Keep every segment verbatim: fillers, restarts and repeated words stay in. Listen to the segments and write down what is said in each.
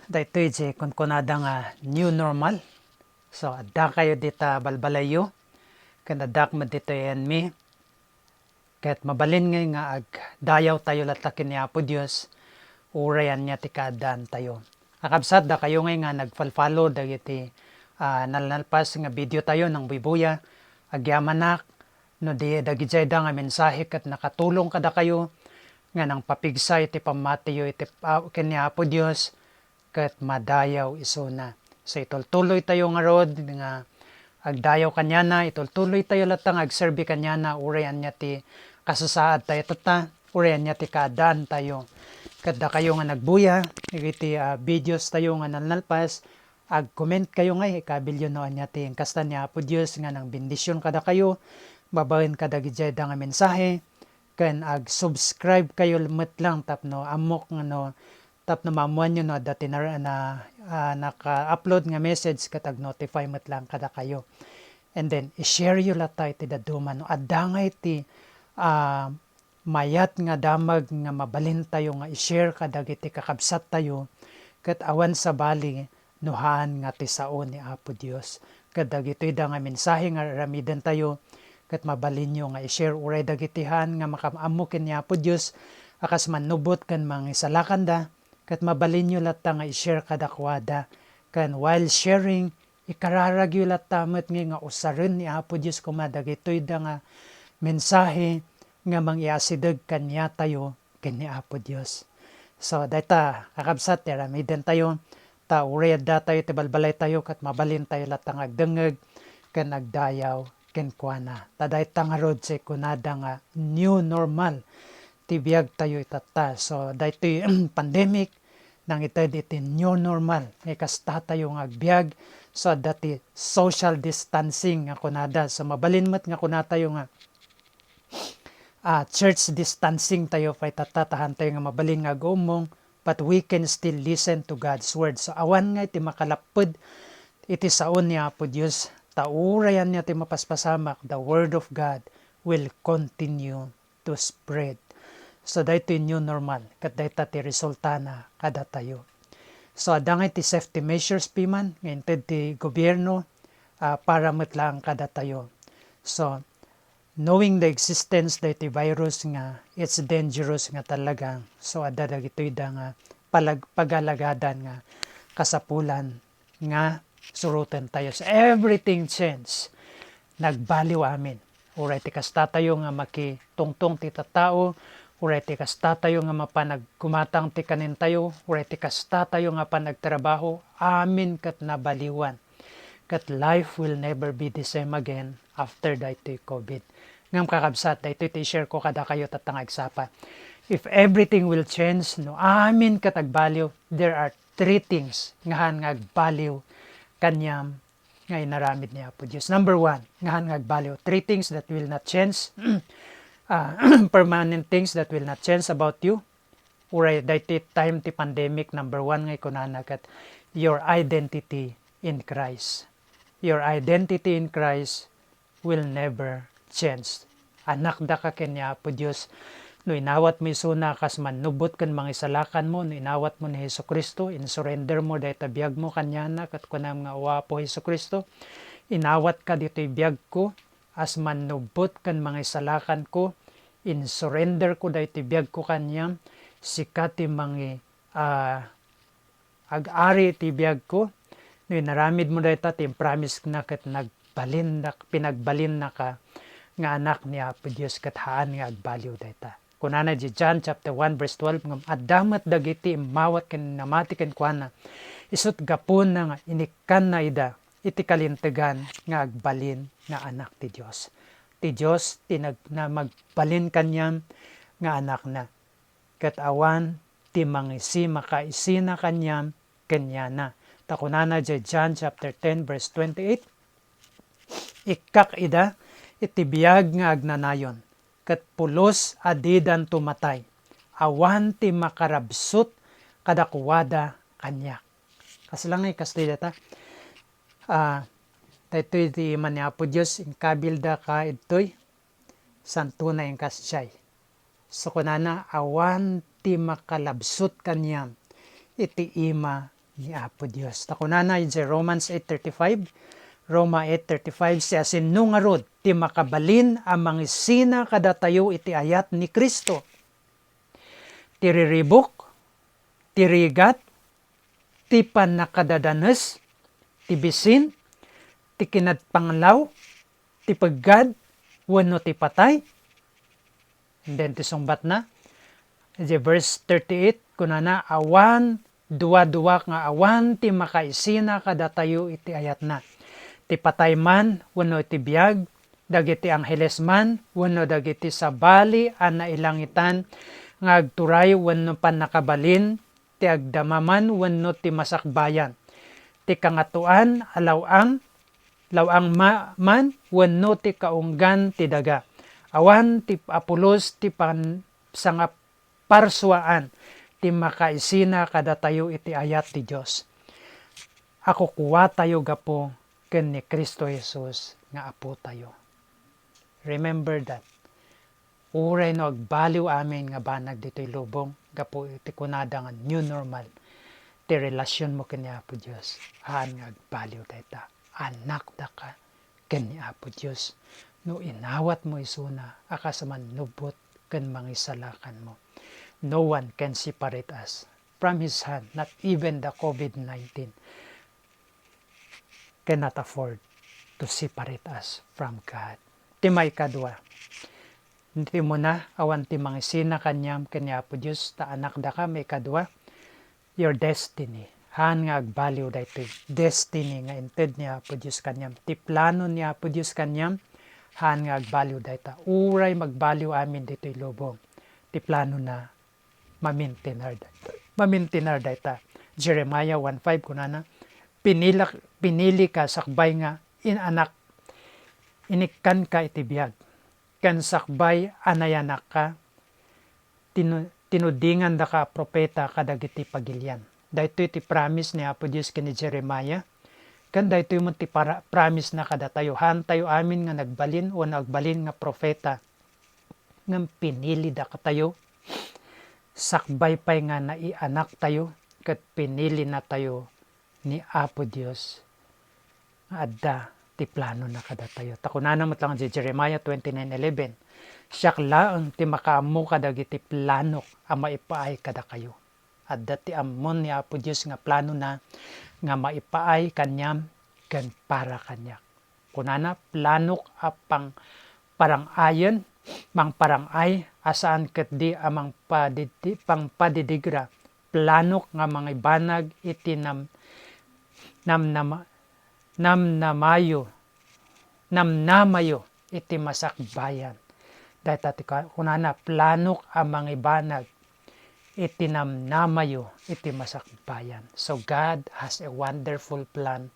Daytoy ti kunkunada nga new normal. So, adda kayo dita balbalayyo, ken addak met ditoy enmi. Ket mabalin ngay nga agdayaw tayo latta ken ni Apo Dios, uray ania ti kaaddaan tayo. Kakabsat, dakayo ngay nga nagfalfalo dagiti, ah, nalnalpas nga video tayo nang buybuya, agyamanak no di dagijayda nga mensahe ket nakatulong kadakayo nga nangpapigsa iti pammatiyo iti, ah, ken ni Apo Dios, ket madayaw isuna. So, itultuloy tayo ngarud nga agdayaw kaniana, itultuloy tayo latta nga agserbi kaniana, uray ania ti kasasaad tayo tatta, uray ania ti kaaddaan tayo. Ket dakayo nga nagbuya iti, ah, videos tayo nga nalnalpas, ag-comment kayo ngay, ikabilyo no ania ti inkasta ni Apo Dios nga nangbendision kadakayo, babaen kadagijayda nga mensahe, ken ag-subscribe kayo met lang tapno ammok nga no tapno maammoanyo no adda ti nar-, na, ah, naka-upload nga message ket ag-notify met lang kadakayo. And then, i-share yo latta iti dadduma no adda ngay ti, ah, mayat nga damag nga mabalin tayo nga i-share kadagiti kakabsat tayo ket awan sabali no haan nga ti sao ni Apo Dios. Ket dagitoy da nga mensahe nga aramiden tayo, ket mabalinyo nga i-share uray dagiti haan nga makaammo ken ni Apo Dios a kas mannubbot ken mangisalakanda, ket mabalinyo latta nga i-share kadakuada. Ken while sharing, ikararagyo latta met nga, nga usaren ni Apo Dios koma dagitoy da nga mensahe nga mangiasideg kaniatayo ken ni Apo Dios. So, dayta, kakabsat, ti aramiden tayo, ta uray adda tayo ti balbalay tayo, ket mabalin tayo latta nga agdengngeg ken agdayaw kenkuana. Ta dayta ngarud ti kunada nga new normal ti biag tayo itatta. So, daytoy pandemic, nangited iti new normal nga kasta tayo nga agbiag. So, adda ti social distancing nga kunada. So, mabalin met nga kuna tayo nga, ah, church distancing tayo pay tatta, ta haan tayo nga mabalin nga agummong, but we can still listen to God's word. So, awan nga iti makalapped iti sao ni Apo Dios, ta uray ania ti mapaspasamak, the word of God will continue to spread. So, daytoy new normal, ket dayta ti resultana kadatayo. So, adda nga iti safety measures piman nga inted ti gobierno, ah, para met laeng kadatayo. So, knowing the existence daytoy virus nga it's dangerous nga talaga, so, adda dagitoy da nga palag-, pagalagadan nga kasapulan nga suroten tayo. So, everything change. Nagbaliw amin. Uray ti kasta tayo nga makitungtong ti tattao, uray ti kasta tayo nga mapan agkumatang ti kanen tayo, uray ti kasta tayo nga mapan agtrabaho, amin ket nabaliwan. Ket life will never be the same again after daytoy covid. Ngem kakabsat, daytoy ti i-share ko kadakayo tatta nga agsapa. If everything will change, no amin ket agbaliw, there are three things nga haan nga agbaliw kaniam nga inaramid ni Apo Dios. Number one, nga haan nga agbaliw. Three things that will not change. Ah, permanent things that will not change about you. Uray daytoy time ti pandemic, number one nga ikunana ket your identity in Christ. Your identity in Christ will never change. Anakdaka ken ni Apo Dios. No inawatmo isuna kas mannubbot ken mangisalakanmo, no inawatmo ni Jesu-Cristo, insurrender mo dayta biagmo kaniana, ket kunam nga, "O Apo Jesu-Cristo, inawatka ditoy biagko, as mannubbot ken mangisalakanko, insurrender ko daytoy biagko kaniam, sika ti mangi-, ah, ag-ari iti biagko." No inaramidmo dayta, ti impromisena ket nagbalinnak-, pinagbalinnaka nga anak ni Apo Dios ket haan nga agbaliw dayta. Kunana iti John chapter one verse twelve, ngem adda met dagiti immawat ken namati kenkuana, isut' gapuna nga inikkanna ida iti kalintegan nga agbalin nga anak ti Dios. Ti Dios ti nag-, na magbalin kaniam nga anakna. Ket awan ti mangisi makaisina kaniam kaniana. Ta kunana idiay John chapter ten verse twenty-eight, "Ikkak ida iti biag nga agnanayon, ket pulos a didanto matay. Awan ti makarabsut kadakuada kaniak." Kasla nga ikastay data. Ah, daytoy ti ima ni Apo Dios, inkabilda ka idtoy, santona inkastay. So, kunana, "Awan ti makalabsut kaniam iti ima ni Apo Dios. Ta kunana idiay Romans eight thirty-five, Roma eight thirty-five, siasino ngarud ti makabalin a mangisina kadatayo iti ayat ni Cristo? Ti riribuk, ti rigat, ti pannakadadanes, ti bisin, ti kinapanglaw, ti peggad, wenno ti patay? And then ti sungbatna, idiay verse thirty-eight, kunana, awan duadua nga awan ti makaisina kadatayo iti ayatna. Ti patay man wenno iti biag, dagiti angheles man wenno dagiti sabali a nailangitan nga agturay wenno pannakabalin, ti agdama man wenno ti masakbayan, ti kangatoan a law-ang, law-ang ma-, man wenno ti kaunggan ti daga. Awan ti apulos ti pan-, sangaparsuaan ti makaisina kadatayo iti ayat ti Dios a kukuatayo gapu ken ni Cristo Jesus nga Apotayo. Remember that. Uray no agbaliw amin nga banag ditoy lubong gapu iti kunada nga new normal ti relasionmo ken ni Apo Dios, haan nga agbaliw dayta. Anakdaka ken ni Apo Dios no inawatmo isuna a kas mannubbot ken mangisalakanmo. No one can separate us from His hand, not even the covid nineteen cannot afford to separate us from God. Ti maikadua, ti umuna, awan ti mangisina kaniam ken ni Apo Dios, ta anakdaka. Maikadua, your destiny. Haan nga agbaliw daytoy destiny nga inted ni Apo Dios kaniam. Ti plano ni Apo Dios kaniam, haan nga agbaliw dayta. Uray magbaliw amin ditoy lubong, ti planona mamintinar dayta. Mamintinar dayta. Jeremiah one five kunana, "Pinilak-, pinilika sakbay nga in-anak, inikkanka iti biag, ken sakbay a nayanakka, tinu-, tinudingandaka a profeta kadagiti pagilian." Daytoy ti promise ni Apo Dios ken ni Jeremiah, ken daytoy met ti para-, promise na kadatayo. Haantayo amin nga nagbalin wenno agbalin nga profeta. Ngem pinili dakatayo, sakbay pay nga naianaktayo, ket pinilinatayo ni Apo Dios nga adda ti planona kadatayo. Ta kunana met laeng idiay Jeremiah twenty-nine eleven, "Siak laeng ti makaammo kadagiti planok a maipaay kadakayo." Adda ti ammon ni Apo Dios nga planona nga maipaay kaniam ken para kaniak. Kunana, planok a pang-, parang-ayen, mangparang-ay, a saan ketdi a mangpadidi-, pangpadidigra, planok nga mangibanag iti nam-, namnama-, namnamayo, namnamayo iti masakbayan. Dayta ti ka-, kunana, planok a mangibanag iti namnamayo iti masakbayan. So God has a wonderful plan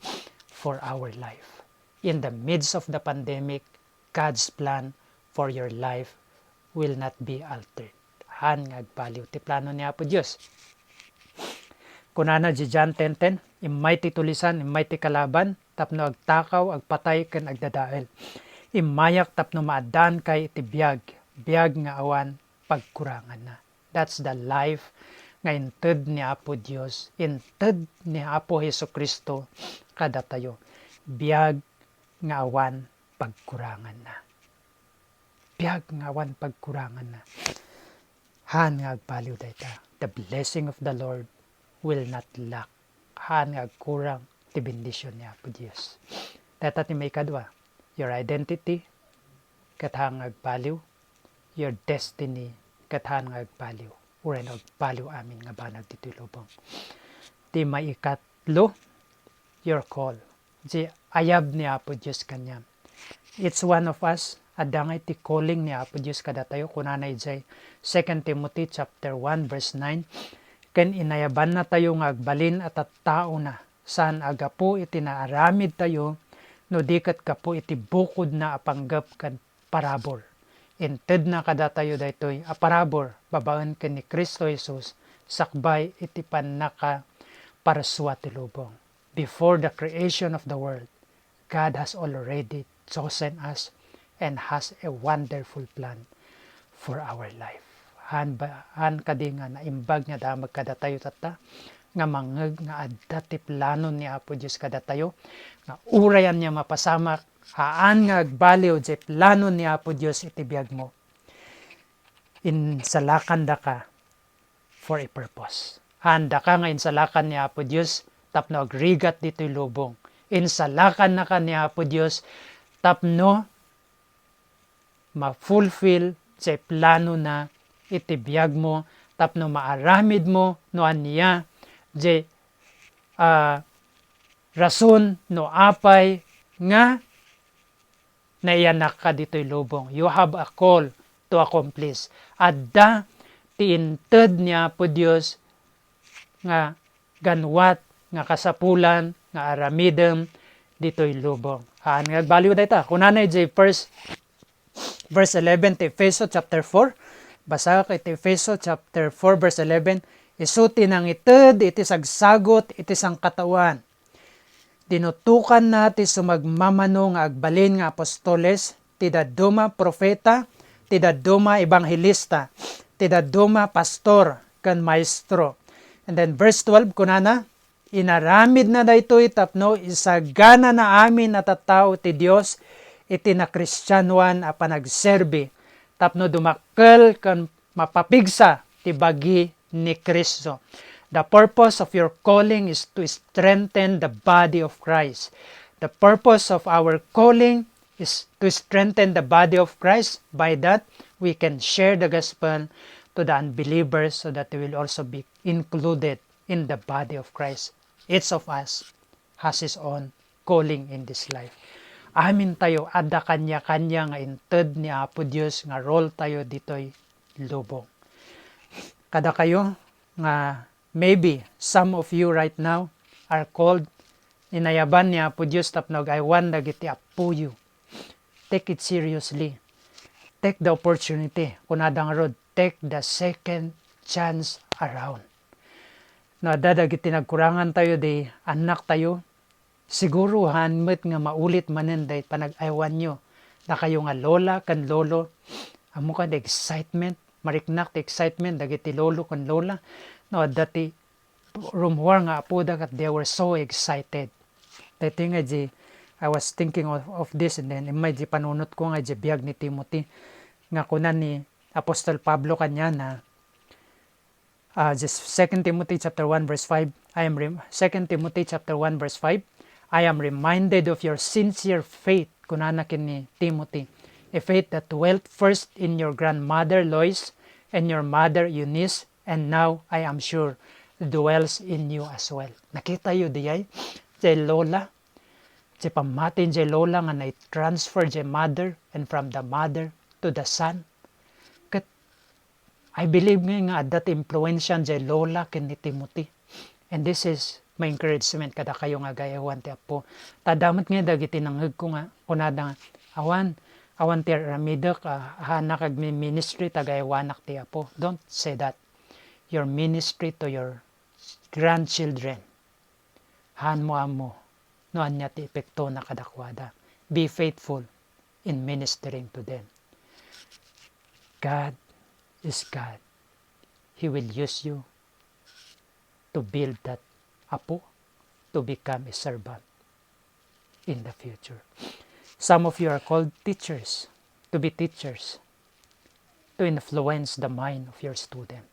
for our life. In the midst of the pandemic, God's plan for your life will not be altered. Haan nga agbaliw ti plano ni Apo Dios. Kunana idiay John ten ten, "Immay ti tulisan, immay ti kalaban, tapno agtakaw, agpatay, ken agdadael. Immayak tapno maaddaankayo iti biag, biag nga awan pagkuranganna." That's the life nga inted ni Apo Dios, inted ni Apo Jesu-Cristo kadatayo. Biag nga awan pagkuranganna. Biag nga awan pagkuranganna. Haan nga agbaliw dayta. The blessing of the Lord will not lack. Haan nga agkurang ti bendision ni Apo Dios. Dayta ti maikadua, your identity, ket haan nga agbaliw, your destiny, ket haan nga agbaliw. Uray no agbaliw amin nga banag ditoy lubong. Ti maikatlo, your call. Ti ayab ni Apo Dios kaniam. Each one of us, adda nga iti calling ni Apo Dios kadatayo, kunana idiay Second Timothy chapter one, verse nine, "Ken inayabannatayo nga agbalin a tattaona, saan a gapu iti naaramidtayo, no di ket gapu iti bukodna a panggep ken parabur." Intedna kadatayo daytoy a parabur babaen ken ni Cristo Jesus sakbay iti pannakaparsua ti lubong. Before the creation of the world, God has already chosen us and has a wonderful plan for our life. Haan ba, haan kadi nga naimbag nga damag kadatayo tatta? nga mangngeg nga adda ti plano ni Apo Dios kadatayo, nga uray ania mapasamak, haan nga agbaliw ti plano ni Apo Dios iti biagmo. Insalakandaka for a purpose. Haandaka nga insalakan ni Apo Dios tapno agrigat ditoy lubong. Insalakannaka ni Apo Dios tapno ma-fulfill ti planona iti biagmo, tapno maaramidmo no ania ti, ah, rason no apay nga naiyannakka ditoy lubong. You have a call to accomplish. Adda ti inted ni Apo Dios nga ganwat, nga kasapulan nga aramidem ditoy lubong. Haan nga agbaliw dayta. Kunana idiay first verse eleven ti Efeso chapter four. Basaek iti Efeso chapter four, verse eleven. Isu ti nangited iti sagsagut iti sangkataoan. Dinutokanna ti sumagmamano nga agbalin nga apostoles, ti dadduma profeta, ti dadduma ebanghelista, ti dadduma pastor ken maestro. And then verse twelve, kunana, inaramidna daytoy tapno isaganana amin a tattao ti Dios iti nakristianoan a panagserbi, tapno dumakkel ken mapapigsa ti bagi ni Cristo. The purpose of your calling is to strengthen the body of Christ. The purpose of our calling is to strengthen the body of Christ. By that, we can share the gospel to the unbelievers so that they will also be included in the body of Christ. Each of us has his own calling in this life. Amintayo, adda kanya-kanya nga inted ni Apo Dios nga role tayo ditoy lubong. Kadakayo nga maybe some of you right now are called, inayaban ni Apo Dios tapno agaywan dagiti appoyo. Take it seriously. Take the opportunity. Kunada ngarud, take the second chance around. No, adda dagiti nagkurangan tayo di annak tayo, siguro haan met nga maulit manen day panag-aywanyo. Dakayo nga lola ken lolo, ammo ka the excitement, mariknak ti excitement dagiti lolo ken lola. No, adda ti rumor nga apoda ket they were so excited. Daytoy nga di, I was thinking of, of this, and then immay di panunot ko nga di biag ni Timothy nga kuna ni Apostle Pablo kaniana, uh, just Second Timothy chapter one verse five, I am rem- Second Timothy chapter one verse five, "I am reminded of your sincere faith," kunana ken ni Timothy, "a faith that dwelt first in your grandmother Lois and your mother Eunice, and now, I am sure, dwells in you as well." Nakitayo diay, diay lola, diay pammati diay lola nga nai-transfer diay mother, and from the mother to the son. Ket I believe nga, nga adda ti impluensian diay lola ken ni Timothy. And this is my encouragement kadakayo nga agayaywan ti Apo. Ta adda met nga dagiti nangngegko nga kunada nga, "Awan, awan ti aramidek, ah, haanak agmi-ministry ta agayaywanak ti Apo." Don't say that. Your ministry to your grandchildren, haanmo ammo no ania ti epektona kadakuada. Be faithful in ministering to them. God is God. He will use you to build that apo to become a servant in the future. Some of you are called teachers, to be teachers, to influence the mind of your student.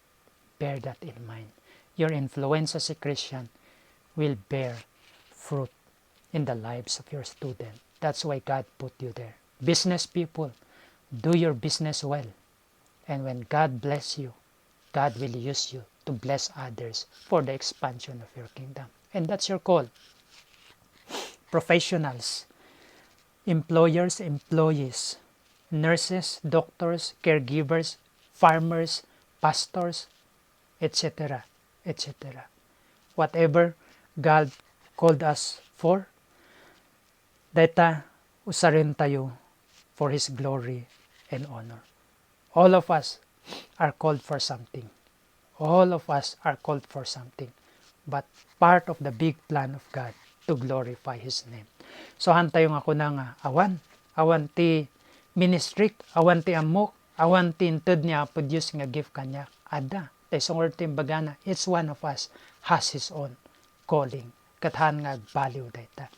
Bear that in mind. Your influence as a Christian will bear fruit in the lives of your student. That's why God put you there. Business people, do your business well. And when God bless you, God will use you to bless others for the expansion of your kingdom. And that's your call. Professionals, employers, employees, nurses, doctors, caregivers, farmers, pastors, et cetera, et cetera. Whatever God called us for, dayta usaren tayo for His glory and honor. All of us are called for something. All of us are called for something. But part of the big plan of God to glorify His name. So, han tayo nga kuna nga, "Awan, awan ti ministry, awan ti ammok, awan ti inted ni Apo Dios nga gift kaniak." Adda, ta isungor ti imbagana, each one of us has his own calling. Ket haan nga agbaliw dayta.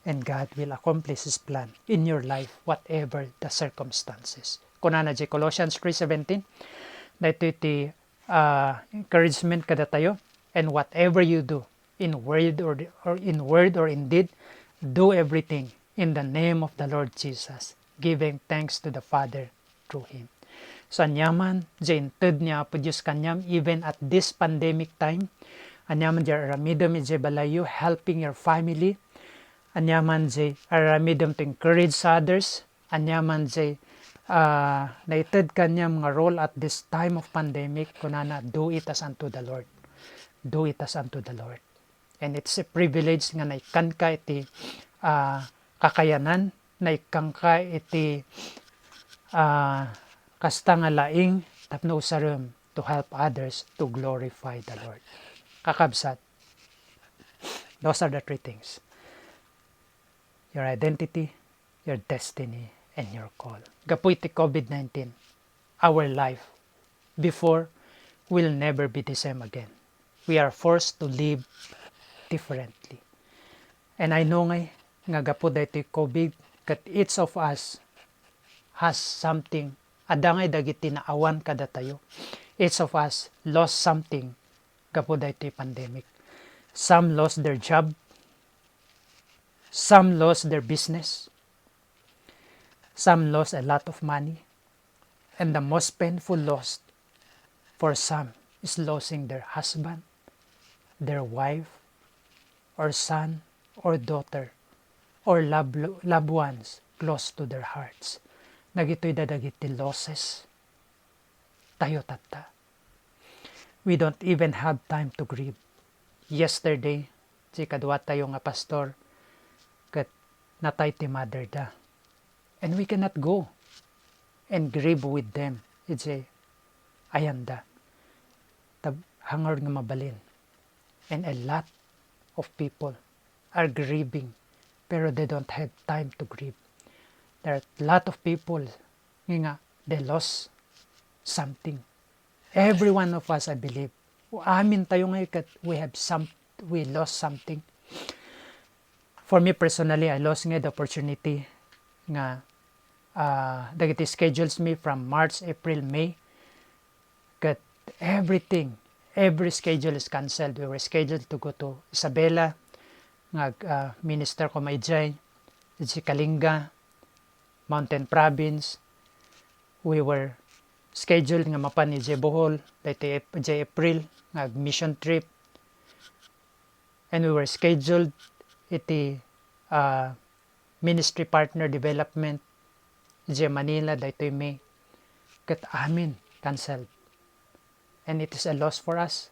And God will accomplish His plan in your life, whatever the circumstances. Kunana diay Colossians three seventeen, daytoy ti, ah, encouragement kadatayo, "And whatever you do, in word or, or in word or in deed, do everything in the name of the Lord Jesus, giving thanks to the Father through Him." So, aniaman diay inted ni Apo Dios kaniam, even at this pandemic time, aniaman diay aramidem idiay balayyo, helping your family, aniaman diay aramidem to encourage others, aniaman diay, ah, naited kaniam nga role at this time of pandemic, kunana, "Do it as unto the Lord." Do it as unto the Lord. And it's a privilege nga naikkanka iti, ah, kakayanan, naikkanka iti, ah, kasta nga laing tapno usarem to help others to glorify the Lord. Kakabsat, those are the three things. Your identity, your destiny, and your call. Gapu iti covid nineteen, our life before will never be the same again. We are forced to live differently. And I know ngay nga gapu daytoy covid, ket each of us has something. Adda ngay dagiti naawan kadatayo. Each of us lost something gapu daytoy pandemic. Some lost their job. Some lost their business. Some lost a lot of money. And the most painful loss for some is losing their husband, their wife, or son, or daughter, or loved, loved ones close to their hearts. Dagitoy da dagiti losses tayo tatta. We don't even have time to grieve. Yesterday, ti kaduatayo nga pastor, ket natay ti mother da. And we cannot go and grieve with them. It's a, ayanda. Tab-, hangar nga mabalin. And a lot of people are grieving, pero they don't have time to grieve. There are a lot of people nga, nga they lost something. Every one of us, I believe. Amin tayo ngay ket we have some, we lost something. For me personally, I lost ngay the opportunity nga, ah, dagiti schedules mi from March, April, May. Ket everything, every schedule is canceled. We were scheduled to go to Isabela, nga ag-, ah, minister koma idiay, idiay Kalinga, Mountain Province. We were scheduled nga mapan idiay Bohol, daytoy Ap-, idiay April, nga ag-mission trip. And we were scheduled iti, ah, ministry partner development, idiay Manila, daytoy May. Ket amin, canceled. And it is a loss for us.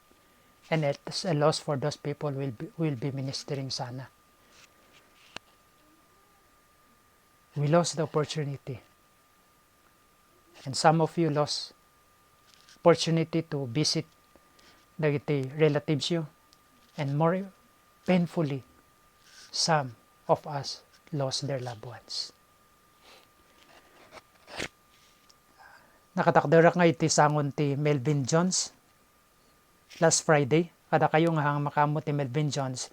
And it is a loss for those people will be, will be ministering sana. We lost the opportunity. And some of you lost opportunity to visit dagiti relatives you. And more painfully, some of us lost their loved ones. Nakatakderak nga iti sangon ti Melvin Jones last Friday. Kadakayo nga hang makaammo ti Melvin Jones,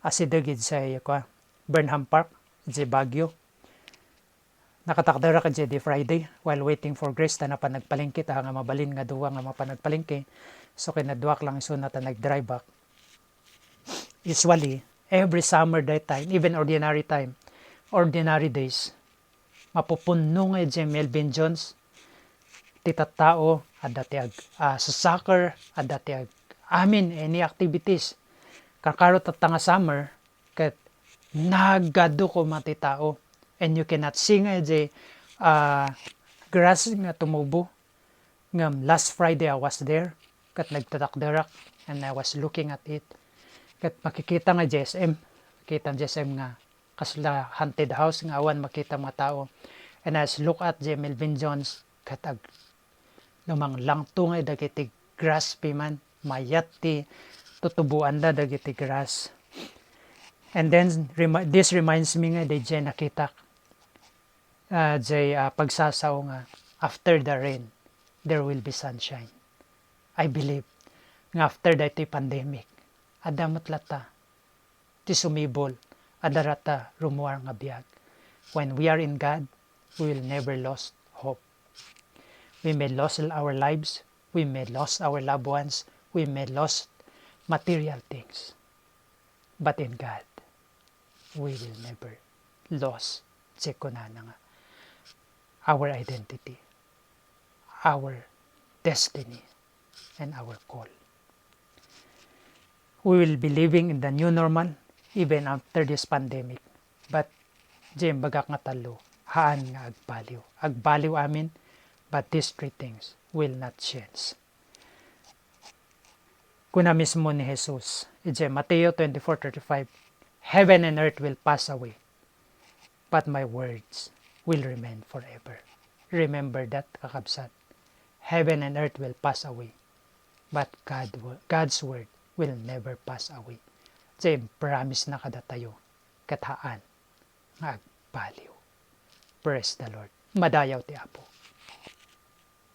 asideg idiay, kua, Burnham Park, idiay Baguio. Nakatakderak idiay di Friday while waiting for Grace ta napan nagpalengke ta nga mabalin nga dua nga mapan nagpalengke. So, kinaduak lang isuna ta nag-drive back. Usually, every summer that time, even ordinary time, ordinary days, mapupunno nga idiay Melvin Jones ti tattao, adda ti ag-, ah, sa soccer, adda ti ag-, amin, any activities. Kakaro tatta nga summer, ket nagadu koma ti tao. And you cannot see nga idiay, ah, grass nga tumubo. Ngem last Friday, I was there, ket nagtatakderak, and I was looking at it. Ket makikita nga J S M, makita J S M nga kasla haunted house nga awan makita mga tao. And I look at J. Melvin Jones, ket ag-, lumanglangto nga dagiti grass piman, mayat ti tutuboanda dagiti grass. And then, remi-, this reminds me nga, diay nakitak, ah, diay, ah, pagsasao nga, "After the rain, there will be sunshine." I believe nga after daytoy pandemic, adda met latta ti sumibol, adda latta rummuar nga biag. When we are in God, we will never lost hope. We may lose our lives, we may lose our loved ones, we may lose material things. But in God, we will never lose. Check ko na nga our identity, our destiny, and our call. We will be living in the new normal even after this pandemic. But, Jim, bagak nga tallo, haan nga agbaliw. Agbaliw amin, but these three things will not change. Kuna mismo ni Jesus, idiay Mateo twenty-four thirty-five, "Heaven and earth will pass away, but my words will remain forever." Remember that, kakabsat. Heaven and earth will pass away, but God will, God's word will never pass away. Sa impromise na kadatayo, ket haan nga agbaliw. Praise the Lord. Madayaw ti Apo.